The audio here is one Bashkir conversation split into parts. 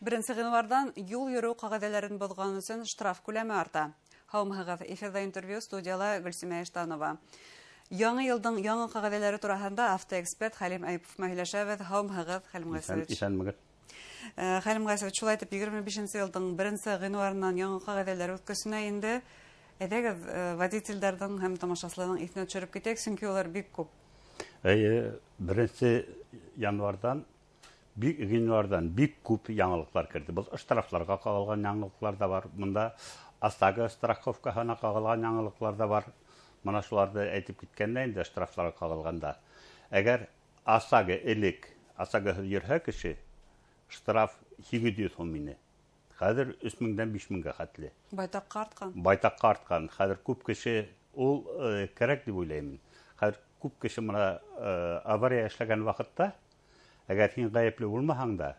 Беренсе ғинварҙан юл йөрөү ҡағиҙәләрен боҙған өсөн штраф күләме арта. Һаумыһығыҙ, эфирҙа интервью, студияла Гөлсимә Иштанова. Яңы йылдың яңы ҡағиҙәләре тураһында автоэксперт Хәлим Әйүпов менән һөйләшәбеҙ. Һаумыһығыҙ, Хәлим Ғайсович. Иҫәнмегеҙ. Хәлим Ғайсович, шулай итеп, 25 йылдың 1 ғинварынан яңы ҡағиҙәләр үҙ көсөнә инде. Әйҙәгеҙ, водителдәрҙең һәм тамашасыларҙың иҫенә төшөрөп китәйек, сөнки улар бик күп. Эйе, 1 январҙан, бик ғинварҙан бик күп яңылыҡтар керҙе. Был штрафларға ҡағылған яңылыҡтар ҙа бар. Бында ОСАГО страховкаһына ҡағылған яңылыҡтар ҙа бар. Мына шуларҙы әйтеп киткәндә инде, штрафларға ҡағылғанда. Әгәр ОСАГО элек ОСАГОһыҙ йөрөһә кеше, штраф 800 һум ине. Хәҙер 3000-дән 5000-гә хәтле. Байтаҡҡа артҡан. Байтаҡҡа артҡан. Хәҙер күп кеше ул кәрәк тип уйлайым. Хәҙер күп кеше мына авария эшләгән ваҡытта, әгәр һин ғәйепле булмаһаң да,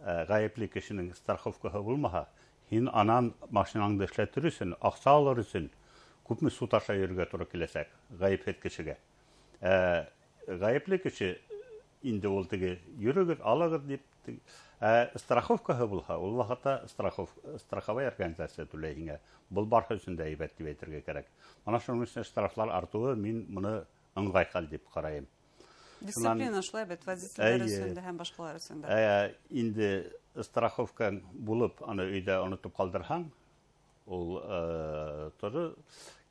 ғәйепле кешенең страховкаһы булмаһа, һин анан машинаңды эшләтер өсөн, аҡса алыр өсөн күпме суд аша йөрөргә тура киләсәк ғәйепһеҙ кешегә. Ғәйепле кеше инде ул теге йөрөгөҙ, алығыҙ тип, страховкаһы булһа, ул ваҡытта страховая организация түләй һиңә. Был барыһы өсөн дә әйбәт тип әйтергә кәрәк. Мына шуның өсөн штрафлар артыуы, мин моны ыңғай хәл тип ҡарайым. Дисциплина шулай бит, водителдәр өсөн дә һәм башҡалар өсөн дә. Инде страховкаң булып, аны өйҙә онотоп ҡалдырһаң, ул тоже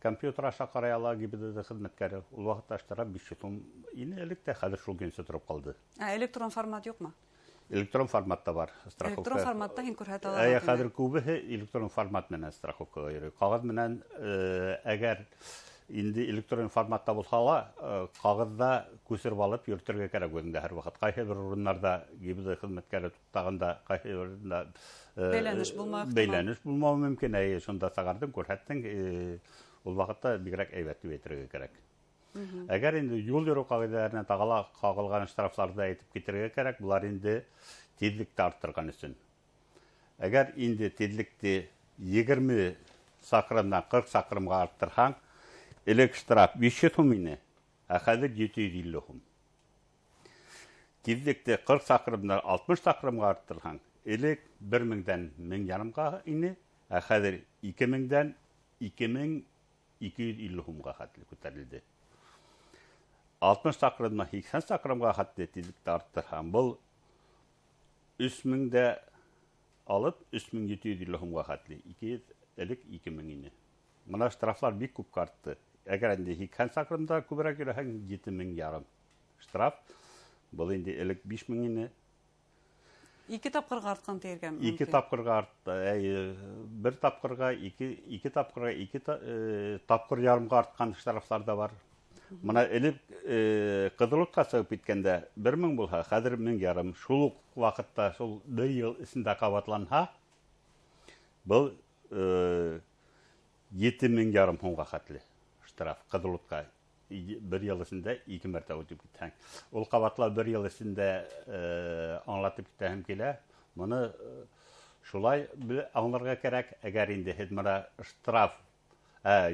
компьютер аша ҡарай ала ГИБДД хеҙмәткәре. Ул ваҡытта штраф 500 һум ине элек тә, хәҙер шул көйөнсә тороп ҡалды. Ә электрон формат юҡмы? Электрон форматта бар страховка. Электрон форматта һин күрһәтә алаһың. Хәҙер күбеһе электрон формат менән страховкаға йөрөй. Ҡағыҙ менән, әгәр инде электрон форматта булһа ла, ҡағыҙҙа күсереп алып йөрөтөргә кәрәк үҙеңдә һәр ваҡыт. Ҡайһы бер урыннарҙа ГИБДД хеҙмәткәре туҡтағанда, ҡайһы бер урында бәйләнеш булмауы ихтимал. Бәйләнеш булмауы мөмкин. Әйе, шунда сығарҙың, күрһәттең, ул ваҡытта бигерәк әйбәт тип әйтергә кәрәк. Әгәр инде юл йөрөү ҡағиҙәләренә тағы ла ҡағылған штрафларҙы әйтеп китергә кәрәк, булар инде тиҙлекте арттырған өсөн. Әгәр инде тиҙлекте 20 саҡрымдан 40 саҡрымға арттырһаң, элек штраф 500 һум ине, ә хәҙер 750 һум. Тиҙлекте 40 саҡрымдан 60 саҡрымға арттырһаң, элек 1000-дән 1500-ға ине, ә хәҙер 2000-дән 2250 һумға хәтле күтәрелде. 60 саҡрымдан 80 саҡрымға хәтле тиҙлекте арттырһаң, был 3000-дә алып 3750 һумға хәтле. 200, элек 2000 ине. Мына штрафлар бик күп артты. Әгәр инде 80 саҡрымда күберәк йөрөһәң, 7500 штраф. Был инде элек 5000 ине. Ике тапҡырға артҡан тиергә Ике мөмкин. тапҡырға артты. Әй, бер тапҡырға, ике тапҡырға, ике тапҡыр ярымға артҡан штрафлар ҙа бар. Мына элек ҡыҙыл утҡа сығып киткәндә 1000 булһа, хәҙер 1500. Шул уҡ ваҡытта, шул бер йыл эсендә ҡабатланһа, был 7500 һумға хәтле штраф ҡыҙыл утҡа бер йыл эсендә ике мәртәбә үтеп китһәң. Ул ҡабатлау бер йыл эсендә, аңлатып китәһем килә. Моны шулай аңларға кәрәк, әгәр инде һеҙ мына штраф,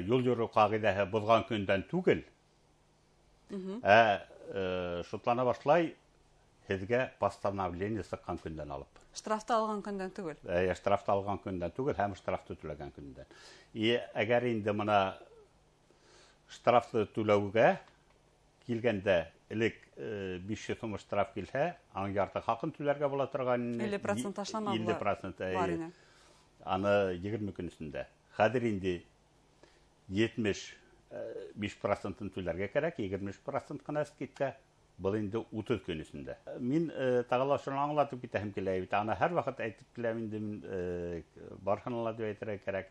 юл йөрөү ҡағиҙәһе боҙған көндән түгел, шутлана башлай һеҙгә постановление сыҡҡан көндән алып. Штрафты алған көндән түгел. Штрафты алған көндән түгел һәм штрафты түләгән көндән. И әгәр инде мына штрафты түләүгә килгәндә, элек 500 һум штраф килһә, аның ярты хаҡын түләргә була торған ине. 50% ташлама 50 була. процент, әйе. Бар ине. Аны 20 көн эсендә. Хәҙер инде 75 процентын түләргә кәрәк, 25% ҡына скидка. Был инде 30 көн эсендә. Мин тағы ла шуны аңлатып китәһем килә бит. Аны һәр ваҡыт әйтеп киләм инде мин, барыһына ла тип әйтергә кәрәк.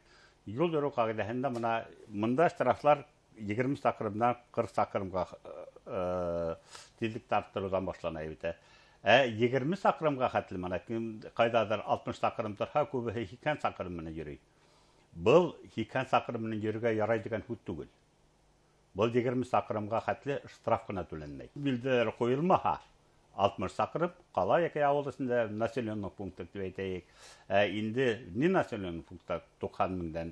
Юл йөрөү ҡағиҙәһендә мына мында штрафлар 20 саҡрымдан 40 саҡрымға тиҙлекте арттырыуҙан башлана бит. Ә 20 саҡрымға хәтле мына кем ҡайҙалыр 60 саҡрым торһа, күбеһе 80 саҡрым менән йөрөй. Был 80 саҡрым менән йөрөргә ярай тигән һүҙ түгел. Был 20 саҡрымға хәтле штраф ҡына түләнмәй. Билдәләр ҡуйылмаһа, 60 саҡрым ҡала йәки ауыл эсендә населенный пункт тип әйтәйек. Ә инде не населенный пунктта 90 меңдән,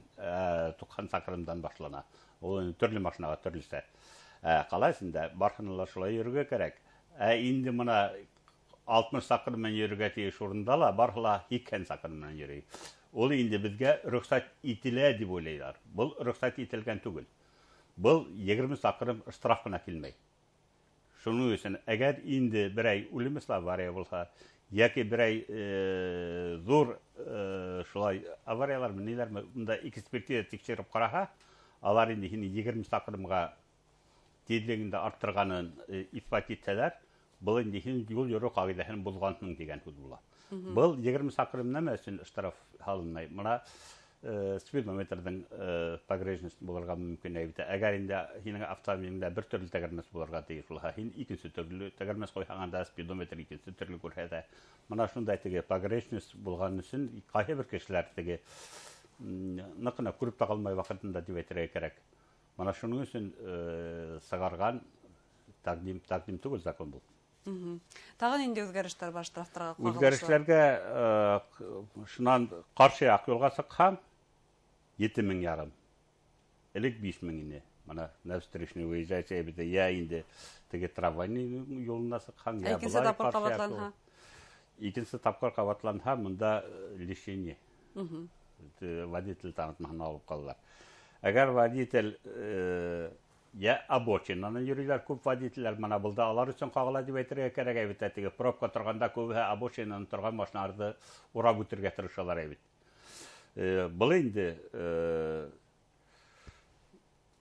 90 саҡрымдан башлана. Ул инде төрлө машинаға төрлөсә. Ҡала эсендә барыһына ла шулай йөрөргә кәрәк. Ә инде мына 60 саҡрым менән йөрөргә тейеш урында ла барыһы ла 80 саҡрым менән йөрөй. Ул инде беҙгә рөхсәт ителә тип уйлайҙар. Был рөхсәт ителгән түгел. Был 20 саҡрым штраф ҡына килмәй. Шуның өсөн әгәр инде берәй үлемесле авария булһа, йәки берәй ҙур шулай авариялармы, ниләрме, унда экспертиза тикшереп ҡараһа, алар инде һине 20 саҡрымға тиҙлегеңде арттырғанын иҫбат итһәләр, был инде һин юл йөрөү ҡағиҙәһен боҙғанһың тигән һүҙ була. Был 20 саҡрым нәмә өсөн штраф һалынмай? Мына спидометрҙың погрешность булырға мөмкин бит. Әгәр инде һинең автомобилеңдә бер төрлө тәгәрмәс булырға тейеш булһа, һин икенсе төрлө тәгәрмәс ҡуйһаң, анда спидометр икенсе төрлө күрһәтә. Мына шундай теге погрешность булған өсөн ҡайһы бер кешеләр теге ныҡ ҡына күреп тә ҡалмай ваҡытында тип әйтергә кәрәк. Мына шуның өсөн сығарған тәҡдим түгел закон был. Тағы ниндәй үҙгәрештәр бар штрафтарға ҡағылышлы? Үҙгәрештәргә шунан ҡаршы яҡ юлға сыҡһаң, 7,5 мең. Элек 5 мең ине. Мына на встречный выезжать бит, я инде теге трамвайный юлына сыҡһаң, я Икенсе былай тапҡыр ҡаршы яҡ ҡабатланһа? юл. Икенсе тапҡыр ҡабатланһа, мында лишение. Водитель танытмаһын алып ҡалалар. Әгәр водитель я обочинанан йөрөйләр күп водительләр, мына был да алар өсөн ҡағыла тип әйтергә кәрәк бит. Теге пробка торғанда күбеһе обочинанан торған машиналарҙы урап үтергә тырышалар бит. Был инде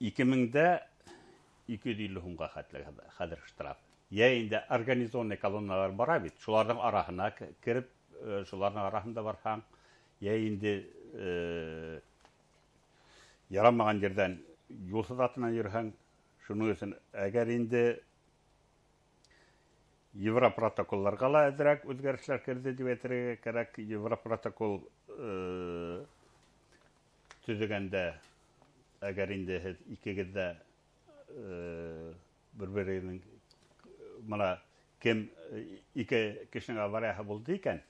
2250 һумға хәтле хәҙер штраф. Йә инде организованный колонналар бара бит, шуларҙың араһына кереп, шуларҙың араһында барһаң, йә инде ярамаған ерҙән юл сыҙатынан йөрөһәң, шуның өсөн әгәр инде Европротоколларға ла әҙерәк үҙгәрештәр керҙе тип әйтергә кәрәк. Европротокол төҙөгәндә, әгәр инде һеҙ икегеҙ ҙә бер-береһенең мына кем ике кешенең аварияһы булды икән,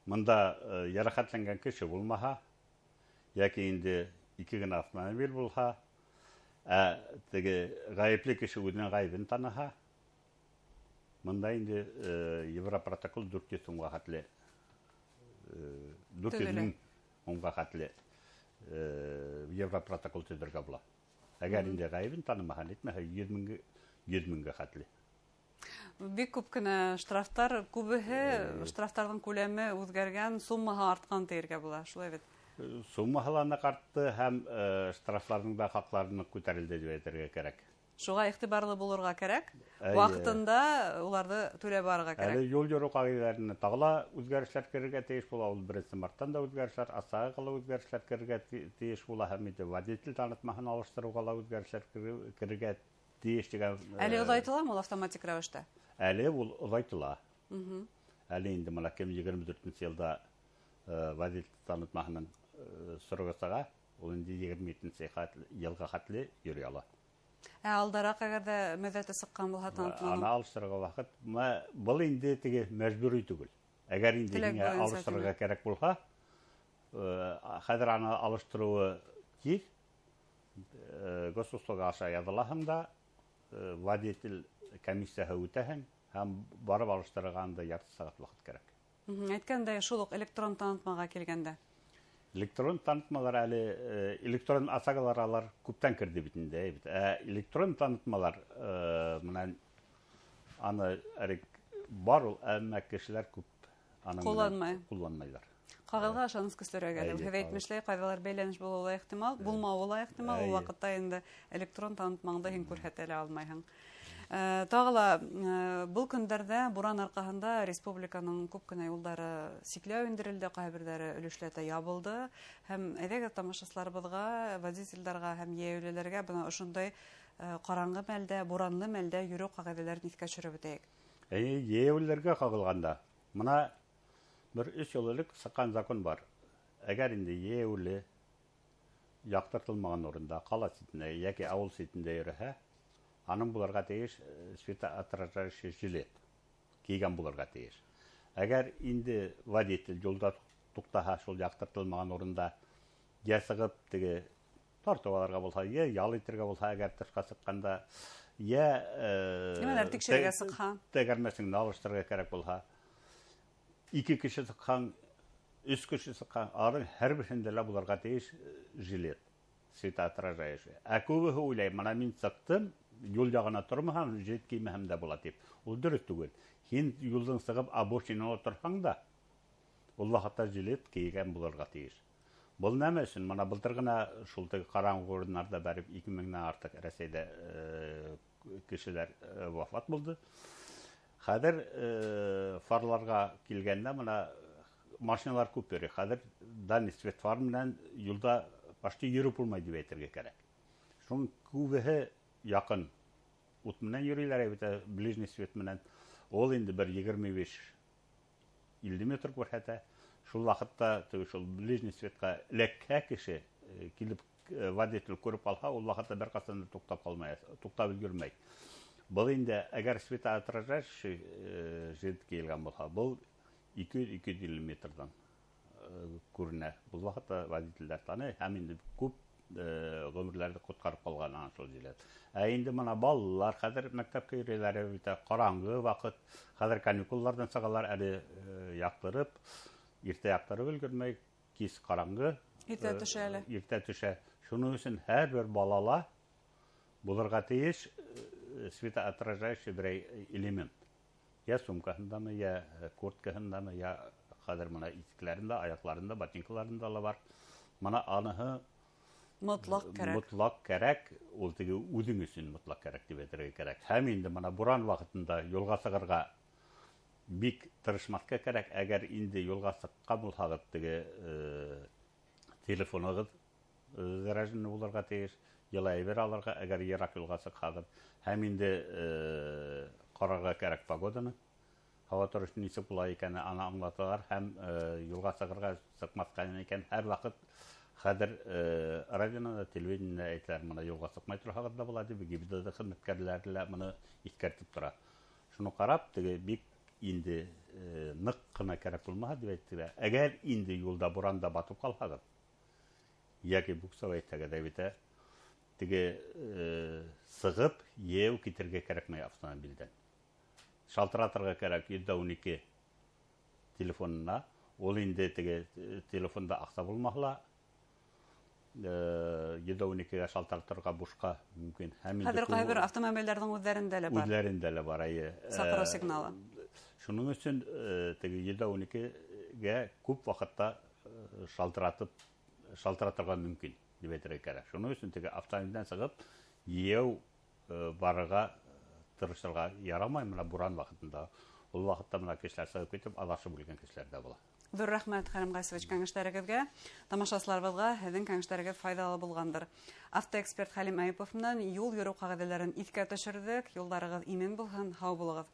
мында йәрәхәтләнгән кеше булмаһа, йәки инде ике генә автомобиль булһа, ә теге ғәйепле кеше үҙенең ғәйебен таныһа, мында инде Европротокол 400 һумға хәтле, 400 Төҙөлә. мең һумға хәтле Европротокол төҙөргә була. Әгәр инде ғәйебен танымаһа, нитмәһә, 100 мең, 100 меңгә хәтле. Бик күп кенә штрафтар, күбеһе штрафтарҙың күләме үҙгәргән, суммаһы артҡан тиергә була, шулай бит? Суммаһы ла ныҡ артты һәм штрафларҙың да хаҡлары ныҡ күтәрелде тип әйтергә кәрәк. Шуға иғтибарлы булырға кәрәк. Ваҡытында уларҙы түләп барырға кәрәк. Әле юл йөрөү ҡағиҙәләренә тағы ла үҙгәрештәр керергә тейеш була. Ул 1 марттан да үҙгәрештәр, ОСАГО ла үҙгәрештәр керергә тейеш була һәм инде водитель танытмаһын алыштырыуға ла үҙгәрештәр керергә тейеш тигән. Әле оҙайтыламы ул автоматик рәүештә? Әле ул оҙайтыла. Әле инде мына кем 24-нсе йылда водитель танытмаһының срогы сыға, ул инде 27-нсе йылға хәтле йөрөй ала. Ә алдараҡ әгәр ҙә мөҙҙәте сыҡҡан булһа танытманың? Аны алыштырырға ваҡыт, был инде теге мәжбүри түгел. Әгәр инде Теләк һиңә буйынса алыштырырға тимәк. кәрәк булһа, хәҙер аны алыштырыуы тиҙ. Госуслуга аша яҙылаһың да, водитель комиссияһы үтәһең һәм барып алыштырырға анда ярты сәғәт ваҡыт кәрәк. Әйткәндәй, шул уҡ электрон танытмаға килгәндә. Электрон танытмалар әле, электрон ОСАГОлар алар күптән керҙе бит инде, бит. Ә электрон танытмалар менән аны әле бар ул, әммә кешеләр күп аның менән Ҡулланмай. Ҡулланмайлар. Ҡағыҙға ышаныс көслөрәк әле. Һеҙ әйтмешләй, ҡайҙалыр бәйләнеш булыуы ла ихтимал, булмауы ла ихтимал. Ул ваҡытта инде электрон танытмаңды һин күрһәтә лә алмайһың. Тағы ла был көндәрҙә буран арҡаһында республиканың күп кенә юлдары сикләү индерелде, ҡайһы берҙәре өлөшләтә ябылды. Һәм әйҙәгеҙ тамашасыларыбыҙға, водителдәргә һәм йәйәүлеләргә бына ошондай ҡараңғы мәлдә, буранлы мәлдә йөрөү ҡағиҙәләрен иҫкә төшөрөп үтәйек. Әйе, йәйәүлеләргә ҡағылғанда, мына бер 3 йыл элек сыҡҡан закон бар. Әгәр инде йәйәүле яҡтыртылмаған урында, ҡала ситендә йәки ауыл ситендә йөрөһә, аның булырға тейеш светоотражающий жилет кейгән булырға тейеш. Әгәр инде водитель юлда туҡтаһа, шул яҡтыртылмаған урында, йә сығып теге тартып алырға булһа, йә ял итергә булһа, әгәр тышҡа сыҡҡанда, йә Нимәләр тикшерергә сыҡһа? тәгәрмәсеңде алыштырырға кәрәк булһа, 2 кеше сыҡһаң, 3 кеше сыҡһаң, аларҙың һәр береһендә лә булырға тейеш жилет, светоотражающий. Ә күбеһе уйлай, мына мин сыҡтым, юл яғына тормаһам, жилет кеймәһәм дә була тип. Ул дөрөҫ түгел. Һин юлдан сығып обочинала торһаң да, ул ваҡытта жилет кейгән булырға тейеш. Был нәмә өсөн? Мына былтыр ғына шул теге ҡараңғы урындарҙа бәреп 2000-нән артыҡ Рәсәйҙә кешеләр вафат булды. Хәҙер фарларға килгәндә мына машиналар күп йөрөй. Хәҙер дальний свет фар менән юлда почти йөрөп булмай тип әйтергә кәрәк. Шуның күбеһе яҡын ут менән йөрөйләр, әйтә, ближний свет менән. Ул инде бер 25-50 метр күрһәтә. Шул ваҡытта теге шул ближний светҡа эләккә кеше килеп водитель күреп алһа, ул ваҡытта бер ҡасан да туҡтап ҡалмай, туҡтап өлгөрмәй. Был инде әгәр светоотражающий жилет кейелгән булһа, был 200-250 метрҙан күренә. Был ваҡытта водителдәр таный һәм инде күп ғүмерләрҙе ҡотҡарып ҡалған ана шул жилет. Ә инде мына балалар хәҙер мәктәпкә йөрөйләр, бит ҡараңғы ваҡыт, хәҙер каникулларҙан сығалар, әле яҡтырып, иртә яҡтырып өлгөрмәй, кис ҡараңғы. Иртә төшә әле. Иртә төшә. Шуның өсөн һәр бер балала булырға тейеш светоотражающий берәй элемент. Я сумкаһындамы, я курткаһындамы, я хәҙер мына итекләрендә, аяҡларында, ботинкаларында ла бар. Мына аныһы мотлаҡ кәрәк. Мотлаҡ кәрәк, ул теге үҙең өсөн мотлаҡ кәрәк тип әйтергә кәрәк. Һәм инде мына буран ваҡытында юлға сығырға бик тырышмаҫҡа кәрәк. Әгәр инде юлға сыҡҡан булһағыҙ, теге телефонығыҙ заряженный булырға тейеш, йылы әйбер алырға, әгәр йыраҡ юлға сыҡһағыҙ. Һәм инде ҡарарға кәрәк погоданы, һауа торошо нисек була икәне аны аңлаталар. Һәм юлға сығырға сыҡмаҫҡа икән һәр ваҡыт хәҙер радионы да, телевидениеда әйтәләр, мына юлға сыҡмай торһағыҙ да була тип, ГИБДД хеҙмәткәрләре лә быны иҫкәртеп тора. Шуны ҡарап, теге бик инде ныҡ ҡына кәрәк булмаһа тип әйттеләр. Әгәр инде юлда буранда батып ҡалһағыҙ, йәки буксовать итһәгеҙ, әйбәт, теге сығып йәйәү китергә кәрәкмәй автомобилдән. Шалтыратырға кәрәк 112 телефонына. Ул инде теге телефонда аҡса булмаһа ла, 112-гә шалтыратырға бушҡа мөмкин. Һәм инде Хәҙер күп ҡайһы бер автомобилдәрҙең үҙҙәрендә лә бар. Үҙҙәрендә лә бар, әйе. Саҡырыу сигналы. Шуның өсөн теге 112-гә күп ваҡытта шалтыратырға мөмкин тип әйтергә кәрәк. Шуның өсөн теге автомобилдән сығып йәйәү барырға тырышырға ярамай мына буран ваҡытында. Ул ваҡытта мына кешеләр сығып китеп аҙашып үлгән кешеләр ҙә була. Ҙур рәхмәт, Хәлим Ғайсович, кәңәштәрегеҙгә. Тамашасыларыбыҙға һеҙҙең кәңәштәрегеҙ файҙалы булғандыр. Автоэксперт Хәлим Әйүпов менән юл йөрөү ҡағиҙәләрен иҫкә төшөрҙөк. Юлдарығыҙ имен булһын, һау булығыҙ.